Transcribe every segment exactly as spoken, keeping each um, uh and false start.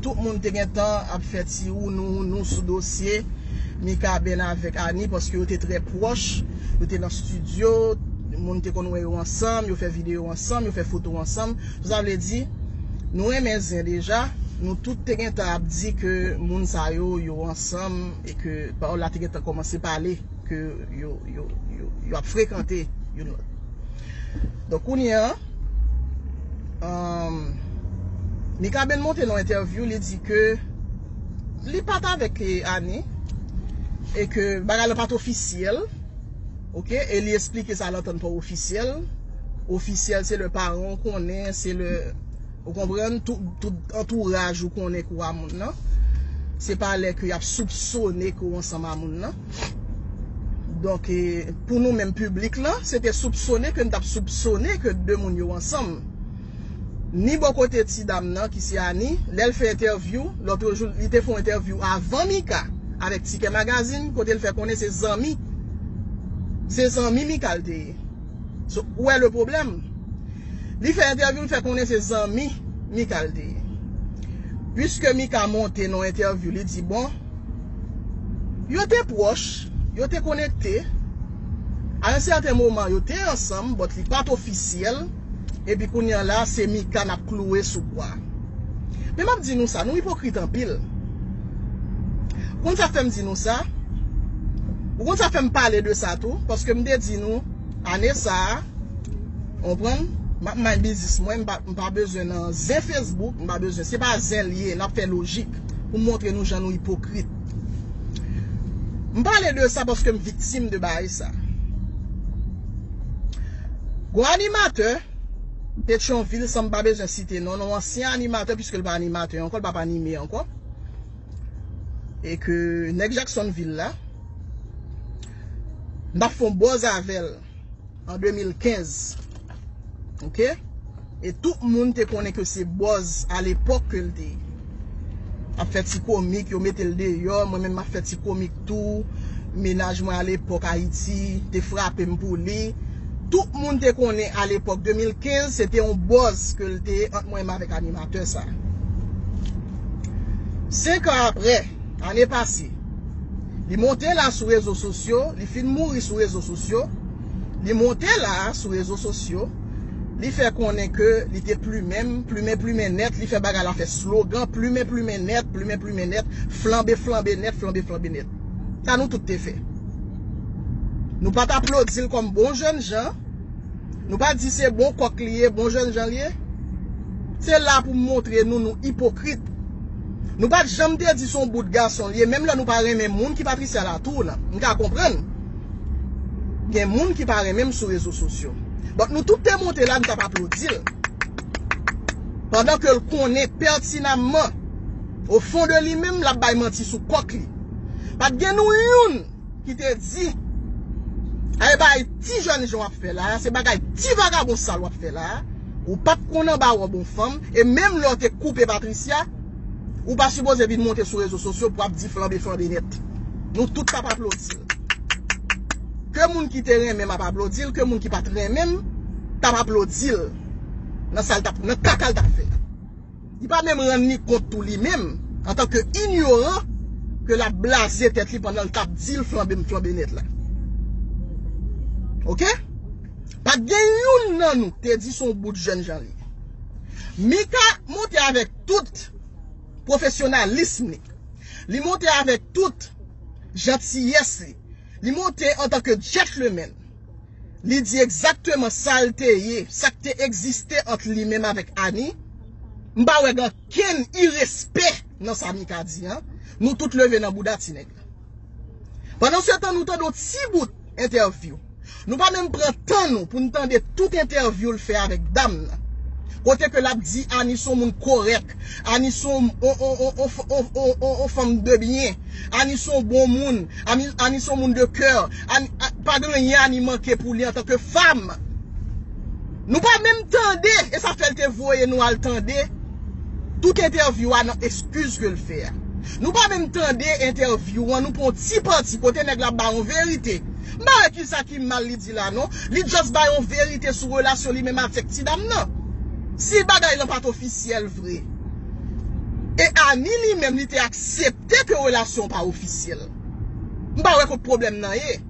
tout moun te gentan ap fè ti wounou wounou sou dosye Mikaben avèk Annie, paske yo te trè pwòch, yo te nan estidyo, moun te konn wè yo ansanm, yo fè videyo ansanm, yo fè foto ansanm. Sa vle di, nou renmen zen deja, nou tout te gentan ap di ke moun sa yo, yo ansanm, e ke pawòl la te gentan kòmanse pale, ke yo, yo, yo, yo ap frekante youn lòt. Donk, kounye a, um, Mikaben monte nan entèvyou, li di ke li pa t avèk, eh, Annie, e ke bagay la pa t ofisyèl, oke, e li esplike sa l antann pa ofisyèl. Ofisyèl, se lè paran w konnen, se lè, ou konprann, tout, tout antouraj ou konnen ke w a moun nan. Se pa lè ke y ap soupsone ke w ansanm a moun nan. Donk, eh, pou nou menm piblik lan, se te soupsone ke n t ap soupsone ke de moun yo ansanm. Ni bò kote ti dam nan, ki se Annie, lè l fè entèvyou, lòt jou, li te fè yon entèvyou avan Mika, avèk Tikè Magazine, kote l fè konnen se zanmi. Se zanmi Mika l te ye. So, ou wè le pwoblèm? Li fè entèvyou, li fè konnen se zanmi Mika l te ye. Piske Mika monte nan entèvyou, li di, bon, yo te pwòch, yo te konekte. A yon sèten moman, yo te ansanm, but li pa t ofisyèl. Epi kounye a la, se Mika n ap kloure sou bwa. Men m ap di nou sa, nou ipokrit anpil. Ou konn sa fè m di nou sa? Ou konn sa fè m pale de sa tou? Paske m te di nou, ane sa a, w konprann? M ap mind biznis mwen, m pa, m pa bezwen nan zen Facebook, m pa bezwen, se pa zen l ye, n ap fè lojik pou m montre nou jan nou ipokrit. M pale de sa paske m viktim de bagay sa. Gon animatè, Petyonvil, san m pa bezwen site non, non, ansyen animatè, piske l pa animatè ankò, l p ap anime ankò. E ke nèg Jacksonville la, m t ap fè yon buzz avè l an de mil kenz. Oke? E tout moun te konnen ke se buzz a lepòk ke l te ye. Ap fè ti komik, yo mete l deyò, mwen menm m ap fè ti komik tou. Mennaj mwen a lepòk Ayiti te frape m pou li. Tout moun te konnen a lepòk de mil kenz, se te yon buzz ke l te ye ant mwen menm avèk animatè sa. Senk an aprè, ane pase, li monte la sou rezo sosyo, li fin mouri sou rezo sosyo, li monte la sou rezo sosyo, li fè konnen ke li te plimen m, plimen, plimen nèt, li fè bagay la fè slogan, plimen, plimen nèt, plimen, plimen nèt, flanbe, flanbe nèt, flanbe, flanbe nèt. Sa nou tout te fè. Nou pa t aplodi l kòm bon jènjan. Nou pa di se bon kòk li ye, bon jènjan li ye. Se la pou m montre nou, nou ipokrit. Nou pa t janm te di se yon bout gason li ye, menm lè nou pa renmen moun ki Patricia Latour lan. M ka konprann. Gen moun ki pa renmen m sou rezo sosyo. But nou tout te monte la, nou t ap aplodi l. Pandan ke l konnen pètinamman, o fon de li menm, l ap bay manti sou kòk li. Pa t gen nou youn ki te di, ay bagay ti jènjan w ap fè la, se bagay ti vagabon sal w ap fè la, ou p ap konn anba wòb yon fanm, e menm lè w te koupe Patricia, ou pa sipoze vin monte sou rezo sosyo pou ap di flanbe, flanbe nèt. Nou tout t ap aplodi l. Ke moun ki te renmen m ap aplodi l, ke moun ki pa t renmen m t ap aplodi l nan sa l t ap, nan kaka l t ap fè. Li pa menm rann li kont tou li menm, antanke inyoran, ke l ap blaze tèt li pandan l t ap di l flanbe m flanbe nèt la. Oke? Pa t gen youn nan nou te di se yon bout jènjan li ye. Mika monte avèk tout pwofesyonalis li. Li monte avèk tout jantiyès li. Li monte antanke gentleman. Li di egzakteman sa l te ye, sa k te egziste ant li menm avèk Annie. M pa wè gen okenn irespè nan sa Mika di an. Nou tout leve nan bouda ti nèg la. Pandansetan, nou tande yon ti bout entèvyou. Nou pa menm pran tan nou pou n tande tout entèvyou l fè avèk dam nan. Kote ke l ap di Annie se yon moun kòrèk, Annie se yon, on, on, on fanm de byen, Annie se yon bon moun, Annie, Annie se yon moun de kè, Annie, a, pa gen anyen Annie manke pou li antanke fanm. Nou pa menm tande, e sa fè l te voye nou al tande tout entèvyou a nan eskiz ke l fè a. Nou pa menm tande entèvyou an, nou pran yon ti pati kote nèg la ap bay yon verite. M pa wè kisa ki mal li di la non. Li just bay yon verite sou relasyon li menm avèk ti dam nan. Si bagay lan pa t ofisyèl vre, E Ani li menm li te aksepte ke relasyon pa ofisyèl. M pa wè kot pwoblèm nan ye.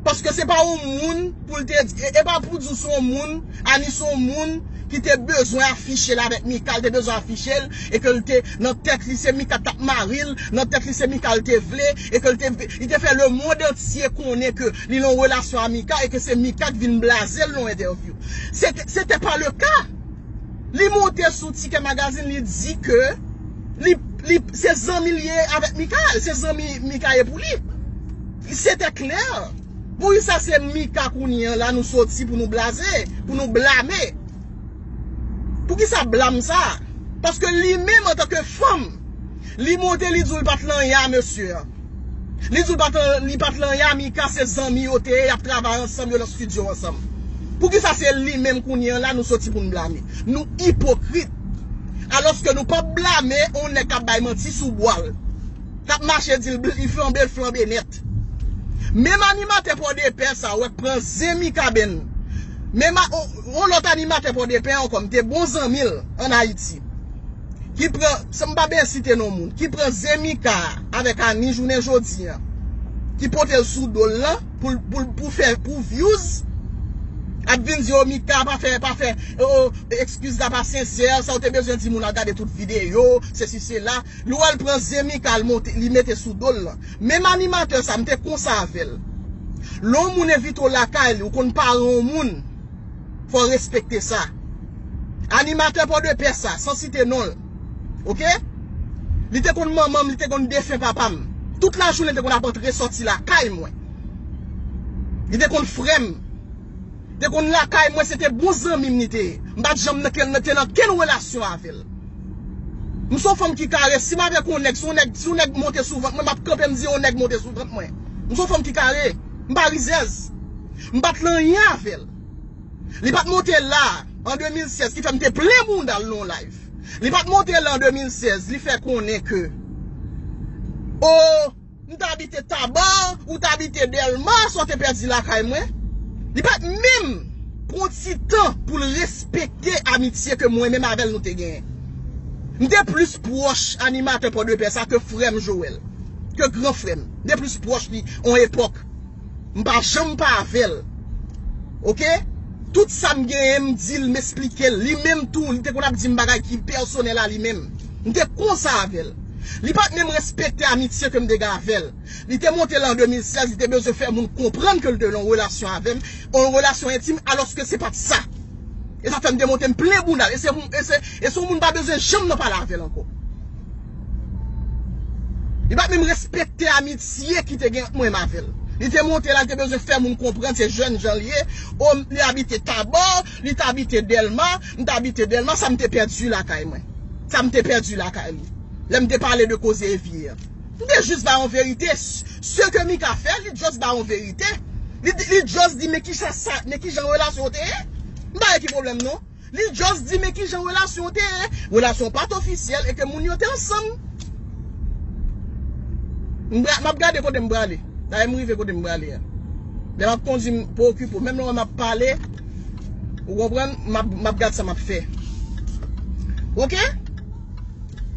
Paske se pa yon moun pou l te di, e, e pa pou di w se yon moun, Ani se yon moun ki te bezwen afiche l avèk Mika, l te bezwen afiche l, e ke l te, nan tèt li se Mika t ap mari l, nan tèt li se Mika l te vle, e ke l te, li te fè lemonn antye konnen ke li nan yon relasyon a Mika, e ke se Mika k vin blaze l nan yon entèvyou. Se, se te pa le ka. Li monte sou Ticket Magazine, li di ke li, li, se zanmi l ye avèk Mika, se zanmi Mika ye pou li. Se te klè. Poukisa se Mika kounye an la nou soti pou nou blaze, pou nou blame? Poukisa blam sa? Paske li menm antanke fanm, li monte, li di w li pa t nan ya mesye a. Li di l pa t, li pa t nan ya, Mika se zanmi yo te ye, y ap travay ansanm, yo nan estidyo ansanm. Poukisa se li menm kounye an la nou soti pou n blame? Nou ipokrit. Alòske nou p ap blame yon nèg k ap bay manti sou bwa l, k ap mache di l bl-, li flanbe, l flanbe nèt. Menm animatè Pòdepè sa, w wè k pran zen Mika Benn. Menm a, on, on lòt animatè Pòdepè ankò, m te bon zanmi l ann Ayiti. Ki pran, san m pa byen site non moun, ki pran zen Mika avèk Ani jounen jodi an, ki pote l sou do l lan pou, pou, pou fè, pou views, ap vin di, "O, Mika, pa fè, pa fè, o, ekskiz la pa sensè, sa w te bezwen di moun al gade tout videyo, sesi, sela." Li wè l pran zen Mika, l monte, li mete sou do l lan. Menm animatè sa, m te konsa avè l. Lè yon moun envite w lakay li, ou konn paran yon moun, fò w respekte sa. Animatè Pòdepè sa, san site non l. Oke? Li te konn manman m, li te konn defen papa m. Tout lajounen, li te konn ap antre sòti lakay mwen. Li te konn frè m. Li te konn lakay mwen, se te bon zanmi m li te ye. M pa t janm nan ken, te nan kenn relasyon avè l. M se yon fanm ki kare, si m avèk yon nèg, si yon nèg, si yon nèg monte sou vant mwen, m ap kanpe, m di yon nèg monte sou vant mwen. M se yon fanm ki kare. M pa rizèz. M pa t nan anyen avè l. Li pa t monte la an de mil sèz, ki fè m te plen bounda l nan yon live. Li pa t monte la an de mil sèz, li fè konnen ke, o, m t abite Taba, ou t abite Dèlma, sa w te pèdi lakay mwen. Li pa t menm pran ti tan pou l respekte amitye ke mwen menm avè l nou te genyen. M te plis pwòch animatè Pòdepè sa ke frè m Joel, ke gran frè m. M te plis pwòch li on epòk. M pa janm pa avè l. Oke? Tout sa m genyen, m di l, m esplike l. Li menm tou, li te konn ap di m bagay ki pèsonèl a li menm. M te konsa avè l. Li pa t menm respekte amitye ke m te gen avè l. Li te monte la an de mil sèz, li te bezwen fè moun konprann ke l te nan yon relasyon avè m, yon relasyon entim, alòske se pa t sa. E sa fè m te monte, m plen bounda l. E se, e se, e se yon moun pa bezwen janm nan pale avè l ankò. Li pa t menm respekte amitye ki te gen ant mwen menm avè l. Li te monte la, li te bezwen fè moun konprann se jèn jan l ye. O, li abite Taba, li t abite Dèlma, m t abite Dèlma, sa m te pèdi lakay mwen. Sa m te pèdi lakay li. Lè m te pale de koze Evie a. M te jis ba yon verite. S-, ce que Mika fè, li just ba yon verite. Li, li just di, men ki sa, sa, men ki jan relasyon te ye. M pa wè ki pwoblèm non. Li just di, men ki jan relasyon te ye. Relasyon pa t ofisyèl e ke moun yo te ansanm. M pra-, m ap gade kote m prale. Dayè m rive kote m prale a. Lè m ap kondui, m pa okipe w. Menm lè w wè m ap pale, ou konprann, m ap, m ap gad sa m ap fè. Oke?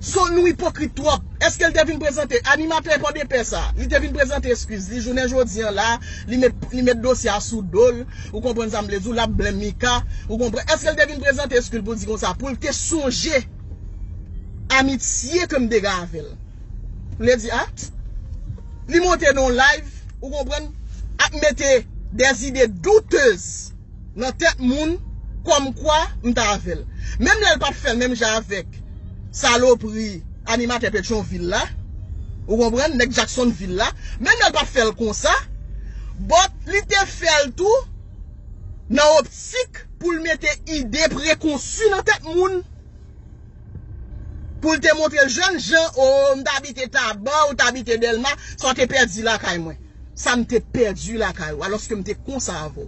So, nou ipokrit twòp. Èske l te vin prezante, animatè Pòdepè sa, li te vin prezante eskiz li jounen jodi an la, li met, li met dosye a sou do l, ou konprann sa m vle di w, l ap blenm Mika, ou konprann. Èske l te vin prezante eskiz pou l di konsa, pou l te sonje amitye ke m te gen avè l? Vle di, a? Li monte nan yon live, ou konprann, ap mete des idées douteuses nan tèt moun, kòmkwa m t avè l. Menm lè l pa t fè l menm jan avèk salopri animatè Petyonvil la, ou konprann, nèg Jacksonville la, menm lè l pa t fè l konsa, but li te fè l tou nan optik pou l mete ide prekonsi nan tèt moun. Pou l te montre l jèn jan, o, m t abite Taba, ou t abite Dèlma, sa w te pèdi lakay mwen. Sa m te pèdi lakay ou, alòske m te konsa avè w.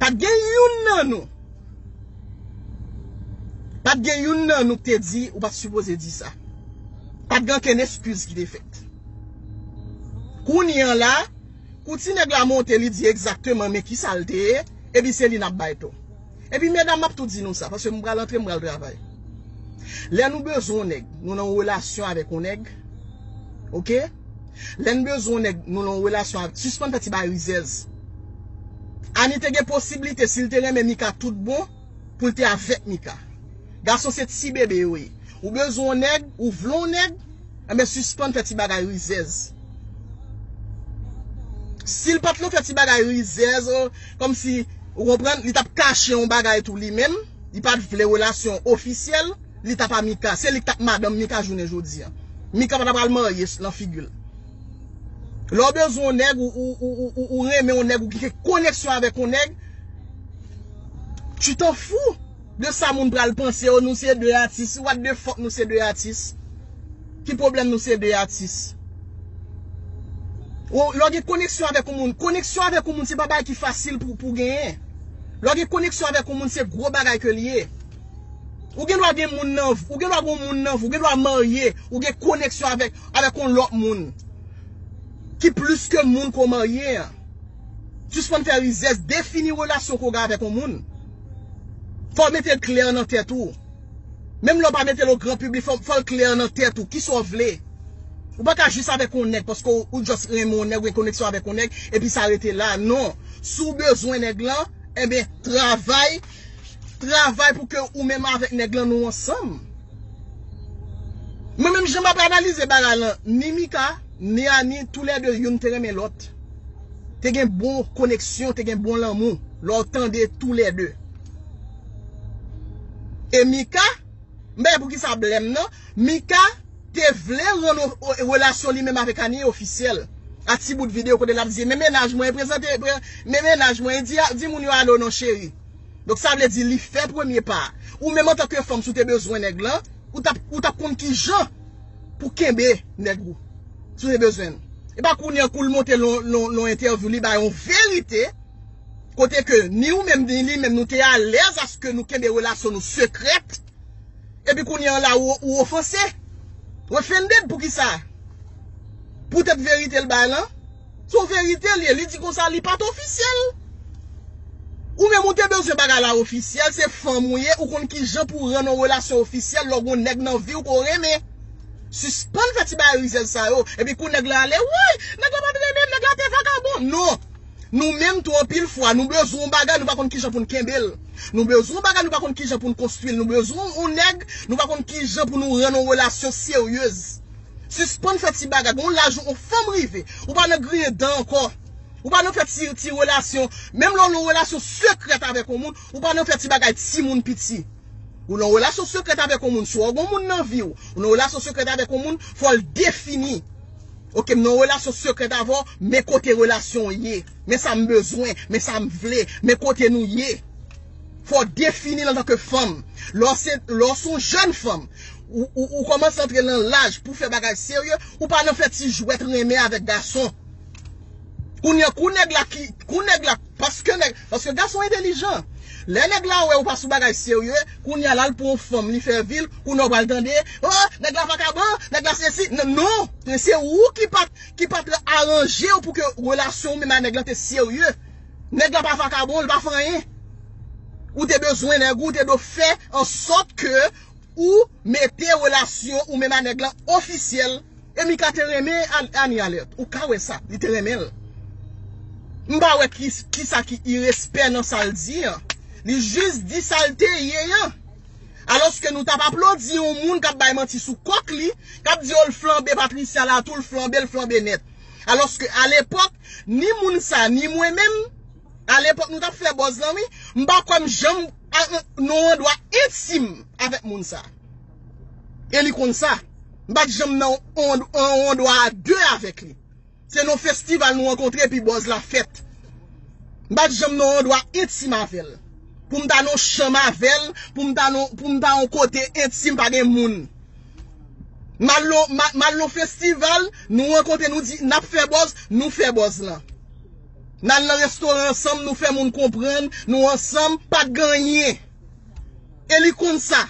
Pa t gen youn nan nou. Pa t gen youn nan nou k te di, ou pa t sipoze di sa. Pa t gen ankenn eskiz ki te fèt. Kounye an la, kou ti nèg la monte, li di egzakteman men kisa l te ye, epi se li n ap bay tò. Epi medam, m ap tou di nou sa, paske m pral antre, m pral travay. Lè nou bezwen yon nèg, nou nan yon relasyon avèk yon nèg, oke? Lè n bezwen yon nèg, nou nan yon relasyon avèk, sispann fè ti bagay rizèz. Ani te gen posiblite, si l te renmen Mika tout bon, pou l te avèk Mika. Gason se ti bebe yo ye. Ou bezwen yon nèg, ou vle yon nèg, enben sispann fè ti bagay rizèz. Si l pa t vle fè ti bagay rizèz, kòmsi, ou konprann, li t ap kache yon bagay tou li menm, li pa t vle relasyon ofisyèl, li t ap a Mika. Se li k t ap madanm Mika jounen jodi a. Mika pa ta pral marye s- nan figi l. Lè w bezwen yon nèg, ou, ou, ou, ou, ou, ou renmen yon nèg, ou gen koneksyon avèk yon nèg, tu t'en fous de sa moun pral panse, oh, nou se de atis, what the fuck, nou se de atis. Ki pwoblèm nou se de atis? Ou, lè w gen koneksyon avèk yon moun, koneksyon avèk yon moun, se pa bagay ki fasil pou, pou genyen. Lè w gen koneksyon avèk yon moun, se gwo bagay ke l ye. Ou gen dwa gen moun nan, ou gen dwa gen moun nan, ou gen dwa marye, ou gen koneksyon avèk, avèk yon lòt moun ki plis ke moun ke w marye an. Sispann fè rizèz, defini relasyon ke w gen avèk yon moun. Fò w mete l klè nan tèt ou. Menm lè w pa mete l o gran piblik, fò, fò l klè nan tèt ou. Kisa w vle? Ou pa ka jis avèk yon nèg paske w, ou just renmen yon nèg, ou gen koneksyon avèk yon nèg, epi sa rete la. Non. Si w bezwen nèg lan, enben, travay, travay pou ke ou menm avèk nèg lan nou ansanm. Mwen menm jan m ap analize bagay lan, ni Mika, ni Ani, toulède youn te renmen lòt. Te gen bon koneksyon, te gen bon lanmou. Lè w tande toulède. E Mika, m pa wè poukisa blèm nan, Mika te vle rann o- o- relasyon li menm avèk Ani ofisyèl. A ti bout videyo kote l ap di, men mennaj mwen, prezante, pre- men mennaj mwen, di, a- di moun yo alo non cheri. Donk sa vle di li fè premye pa. Ou menm antanke fanm, si w te bezwen nèg lan, ou t ap, ou t ap konn ki jan pou kenbe nèg ou. Si w te bezwen l. E pa kounye a kou l monte lon, lon, lon entèvyou, li bay yon verite, kote ke ni ou menm, ni li menm, nou te alèz aske nou kenbe relasyon nou sekrèt, epi kounye a la, ou, ou ofanse. Ou offended, poukisa? Poutèt verite l bay lan, se yon verite l ye. Li di konsa, li pa t ofisyèl. Ou menm ou te bezwen bagay la ofisyèl, se fanm ou ye, ou konn ki jan pou rann yon relasyon ofisyèl lè w gen yon nèg nan vi w ke w renmen. Sispann fè ti bagay rizèz sa yo. Epi kou nèg la ale, woy, nèg la pa t renmen m, nèg la te vakabon. Non. Nou menm tou anpil fwa, nou bezwen yon bagay, nou pa konn ki jan pou n kenbe l. Nou bezwen yon bagay, nou pa konn ki jan pou n konstwi l. Nou bezwen yon nèg, nou pa konn ki jan pou nou rann yon relasyon seryez. Sispann fè ti bagay. Gon laj yon fanm rive. Ou pa nan griyen dan ankò. Ou pa nan fè ti, ti relasyon. Menm lè w nan yon relasyon sekrèt avèk yon moun, ou pa nan fè ti bagay timoun piti. Ou nan yon relasyon sekrèt avèk yon moun, swa w gon moun nan vi w, ou nan yon relasyon sekrèt avèk yon moun, fò l defini. Oke, m nan yon relasyon sekrèt avè w, men kote relasyon an ye. Men sa m bezwen, men sa m vle, men kote nou ye. Fò w defini l antanke fanm. Lè w se, lè w se yon jèn fanm, ou, ou, ou kòmanse antre nan laj pou fè bagay serye, ou pa nan fè ti jwèt renmen avèk gason. Kounye a, kou nèg la ki, kou nèg la, paske nèg, paske gason entèlijan. Lè nèg la wè ou pa sou bagay serye, kounye a l al pran yon fanm, li fè vi l, kounye a w pral tande, oh, nèg la vakabon, nèg la sesi. Non, non, se ou ki pa t, ki pa t aranje w pou ke relasyon w menm a nèg la te serye. Nèg la pa vakabon, li pa fè anyen. Ou te bezwen nèg ou, ou te dwe fè an sòt ke ou mete relasyon ou menm a nèg lan ofisyèl. E Mika te renmen An- Ani Alèt. Ou ka wè sa. Li te renmen l. M pa wè ki, ki sa ki irespè nan sa l di an. Li jis di sa l te ye an. Alòske nou t ap aplodi yon moun k ap bay manti sou kòk li, k ap di, oh, l flanbe Patricia la, tou l flanbe, l flanbe nèt. Alòske alepòk, ni moun sa, ni mwen menm, alepòk nou t ap fè buzz lan, wi. M pa kwè m janm a- nan yon andwa entim avèk moun sa. E li konn sa. M pa t janm nan yon, yon, yon andwa a de avèk li. Se nan festival nou rankontre epi buzz la fèt. M pa t janm nan yon andwa entim avè l. Pou m ta nan yon chanm avè l, pou m ta nan, pou m ta yon kote entim, pa gen moun. M al nan, m al- m al nan festival, nou rankontre, nou di, n ap fè buzz, nou fè buzz lan. N al nan restoran ansanm, nou fè moun konprann, nou ansanm, pa t gen anyen. E li konn sa.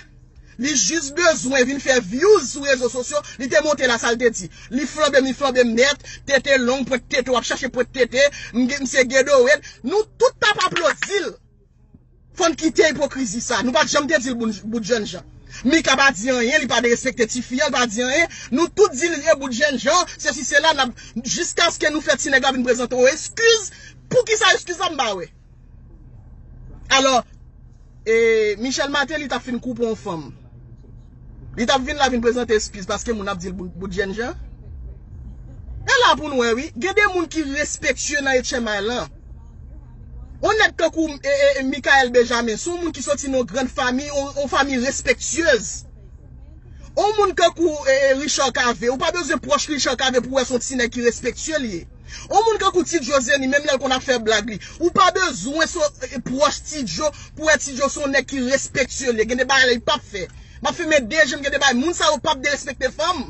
Li jis bezwen vin fè views sou rezo sosyo, li te monte la, sa l te di. Li flanbe m, li flanbe m nèt, tete long, pwent tete, w ap chache pwent tete, m gen- m se Gedo Red. Nou tout t ap aplodi l. Fò n kite ipokrizi sa. Nou pa t janm te di l bout, bout jènjan. Mika pa di anyen, li pa derespekte tifi an, li pa di anyen. Nou tout di l e bout jènjan, sesi sela, n ap, jiskaske nou fè ti nèg la vin prezante w eskiz. Poukisa eskiz la m pa wè? Alò, e, Michel Martelly t ap fin koupe yon fanm. Li t ap vin la vin prezante eskiz paske moun ap di l bout, bout jènjan. E la pou n wè, wi. Gen de moun ki respektye nan H M I lan. On nèg tankou e, e, e, Michael Benjamin, se yon moun ki soti nan yon grann fanmi, yon, yon fanmi respektyez. On moun tankou e, e, Richard Cavé, ou pa bezwen pwòch Richard Cavé pou wè se yon ti nèg ki respektye li ye. On moun tankou Ti Joe Zeni, menm lè l konn ap fè blag li, ou pa bezwen se, e, pwòch Ti Joe pou wè Ti Joe se yon nèg ki respektye li ye. Gen de bagay li p ap fè. M ap fèmen de je m, gen de bagay moun sa yo p ap derespekte fanm.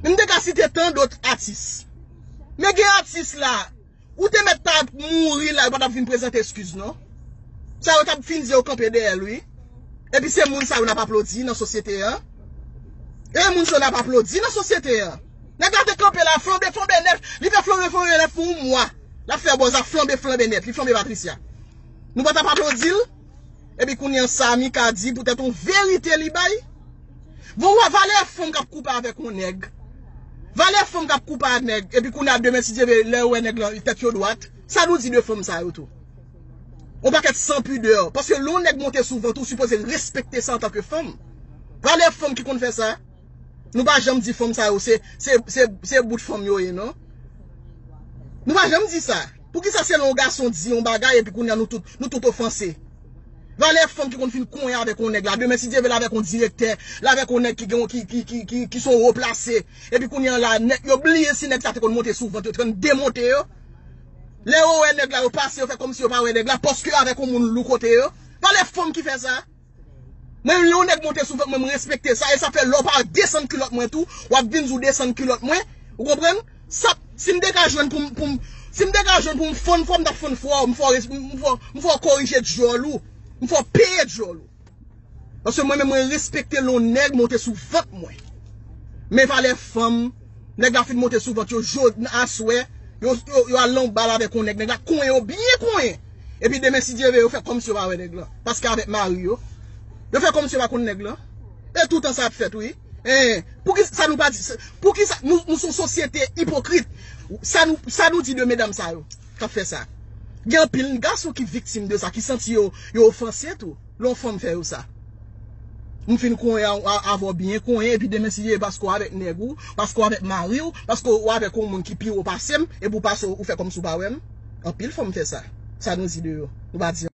M te ka site tan dòt atis. Men gen atis la, ou te mèt ta mouri la, yo pa t ap vin prezante eskiz, non. Sa yo t ap fin di yo kanpe dèyè l, wi. Epi se moun sa yo n ap aplodi nan sosyete an. E moun sa yo n ap aplodi nan sosyete an. Nèg la te kanpe la, flanbe, flanbe nèt. Li fè flanbe, flanbe nèt pou yon mwa. L ap fè bòz ap flanbe, flanbe nèt. Li flanbe Patricia. Nou pa t ap aplodi l? Epi kounye an sa Mika di poutèt yon verite li bay. Bon, wè valè fanm k ap koupe avèk yon nèg. Valè fanm k ap koupe ak nèg. Epi kounye a demen si Dye vle, lè yo wè nèg lan, tèt yo dwat. Sa nou di de fanm sa yo tou? On pakèt san pidè. Paske lè yon nèg monte sou vant ou, ou sipoze respekte sa antanke fanm. Valè fanm ki konn fè sa. Nou pa janm di fanm sa yo se, se, se, se bout fanm yo ye, non. Nou pa janm di sa. Poukisa se lè yon gason di yon bagay epi kounye a nou tout, nou tout ofanse? Valè fanm ki konn fin konyen avèk yon nèg la. Demen, si Dye vle, l avèk yon direktè, l avèk yon nèg ki gen, ki, ki, ki, ki, ki se yon wo plase. Epi kounye a la, nèg, yo bliye si nèg sa te konn monte sou vant yo, te konn demonte yo. Lè yo wè nèg la, yo pase, yo fè kòmsi yo pa wè nèg la, paske avèk yon moun lou kote yo. Valè fanm ki fè sa. Mwen, lè yon nèg monte sou vant mwen, m respekte sa. E sa fè lè w pa desann kilòt mwen tou, w ap vin di w desann kilòt mwen. Ou konprann? Sa, si m te ka jwenn pou m, pou m, si m te ka jwenn pou m fann fò, m t ap fann fò, m fè w res-, m fè w, m fè w korije dyòl ou. M fè w peye dyòl ou. Paske mwen menm, mwen respekte lè yon nèg monte sou vant mwen. Men valè fanm, nèg la fin monte sou vant yo, jodi aswè, yo, yo, yo al nan bal avèk yon nèg, nèg la konyen yo byen konyen. Epi demen, si Dye vle, yo fè kòmsi yo pa wè nèg lan. Paske avèk mari yo, yo fè kòmsi yo pa konn nèg lan. E toutan sa ap fèt, wi. En, poukisa nou pa di, poukisa nou, nou se yon sosyete ipokrit? Sa nou, sa nou di de medam sa yo k ap fè sa? Gen anpil gason ki viktim de sa, ki santi yo, yo ofanse tou. Lè yon fanm fè yo sa. M fin konyen a, a, avè w byen konyen, epi demen si Dye vle paske w avèk nèg ou, paske w avèk mari w, paske w avèk yon moun ki pi wo pase m, epi w pase w fè kòmsi w pa wè m. Anpil fanm fè sa. Sa nou di de yo? Nou pa di